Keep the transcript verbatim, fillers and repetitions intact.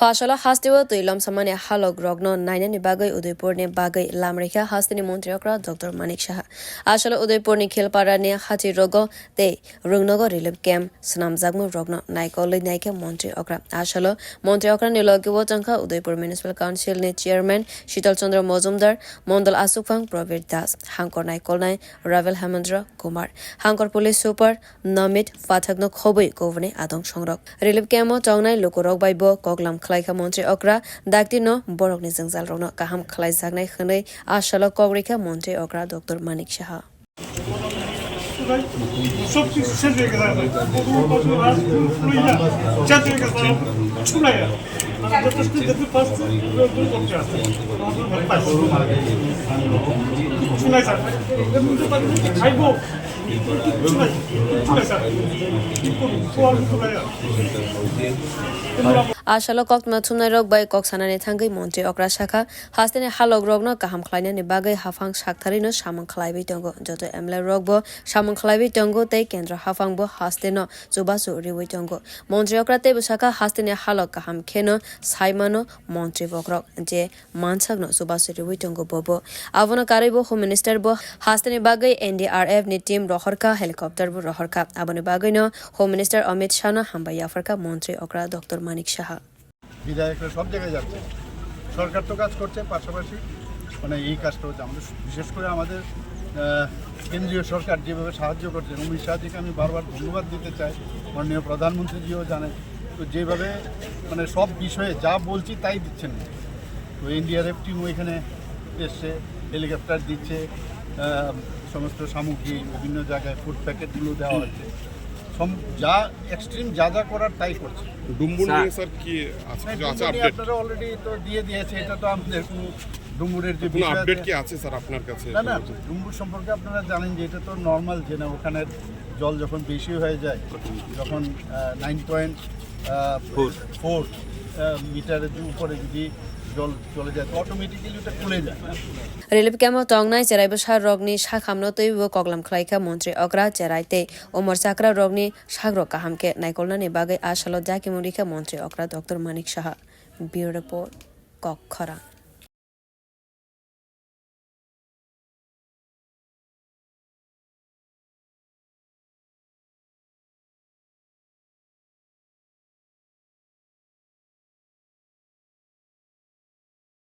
Phasalo hasteo twi lomsamani halok rokno nainani bagwi Udaipurni bagwi lam rikha hasteni montri okra Doctor Manik Saha. Asalo Udaipurni Khelparani hati rogo tei Rungnogo relief camp swnamjakmung rokno naikolwi naikha montri okra. Asalo montri okrani logi o tongkha Udaipur Municipal Council ni chairman Shital Chandra Mojumdar, mondol asukphang Prabir Das, hangkor naikolnai Ravel Hemendra Kumar, hangkor police super Namit Pathakno khobwi kubuni adong songrok. Relief camp o tongnai lukurok bai bo koklam khlaikha montri okra, dakti no borokni jwngjalrokno kaham khlaijaknai hwnwi asalo kok rikha montri okra Doctor Manik Saha. Asalo kokno thumnairok bai kok sanani thangwi montri okra sakha, hasteni halok rokno kaham khlainani bagwi haphang saktharino samung khlaiwi tongo. Joto M L A rokbo samung khlaiwi tongo tei kendro haphangbo hasteno chubachu riwi tongo. Montri okra teibo sakha, hasteni halok kaham kheno saimano montri bokrok je mansakno chubachu riwi tongo bobo. Abono karwibo Home Minister bo hasteni bagwi N D R F ni team rohorkha, helicopter bo rohorkha. Aboni bagwino Home Minister Amit Shah no hambai yapharkha montri okra Doctor Manik Saha. বিধায়করা সব জায়গায় যাচ্ছে, সরকার তো কাজ করছে, পাশাপাশি মানে এই কাজটা হচ্ছে আমাদের, বিশেষ করে আমাদের আহ, কেন্দ্রীয় সরকার যেভাবে সাহায্য করছে, অমিত শাহজিকে আমি বারবার ধন্যবাদ দিতে চাই, মাননীয় প্রধানমন্ত্রীজিও জানে। তো যেভাবে মানে সব বিষয়ে যা বলছি তাই দিচ্ছেন। তো এনডিআরএফ টিম ওইখানে এসছে, হেলিকপ্টার দিচ্ছে, আহ, সমস্ত সামগ্রী বিভিন্ন জায়গায় ফুড প্যাকেটগুলো দেওয়া হচ্ছে। সম-, যা এক্সট্রিম যা যা করার তাই করছে। ডুম্বুর স্যার। নিয়ে স্যার কি আছে, না, কিছু আছে ডুম্বুর নিয়ে আপডেট? আপনারা অলরেডি তো দিয়ে দিয়েছে, এটা তো আমাদের কোনো ডুম্বুরের যে কোনো বিষয় আপডেট আছে। কি আছে স্যার আপনার কাছে? না, না, ডুম্বুর সম্পর্কে আপনারা জানেন যে এটা তো নর্মাল, যে না, ওখানে জল যখন বেশি হয়ে যায়, যখন নাইন পয়েন্ট ফোর। ফোর মিটারের উপরে যদি জল চলে যায়, তো অটোমেটিক্যালি ওটা খুলে যায়। Relief camp o tongnai cherai bwsa rokni sakhamno twibo koklam khlaikha montri okra, cherai tei umor chakra rokni sakrok kaham khe naikolnani bagwi asalo dakimung rikha montri okra Doctor Manik Saha. Bureau Report, Kok Khorang.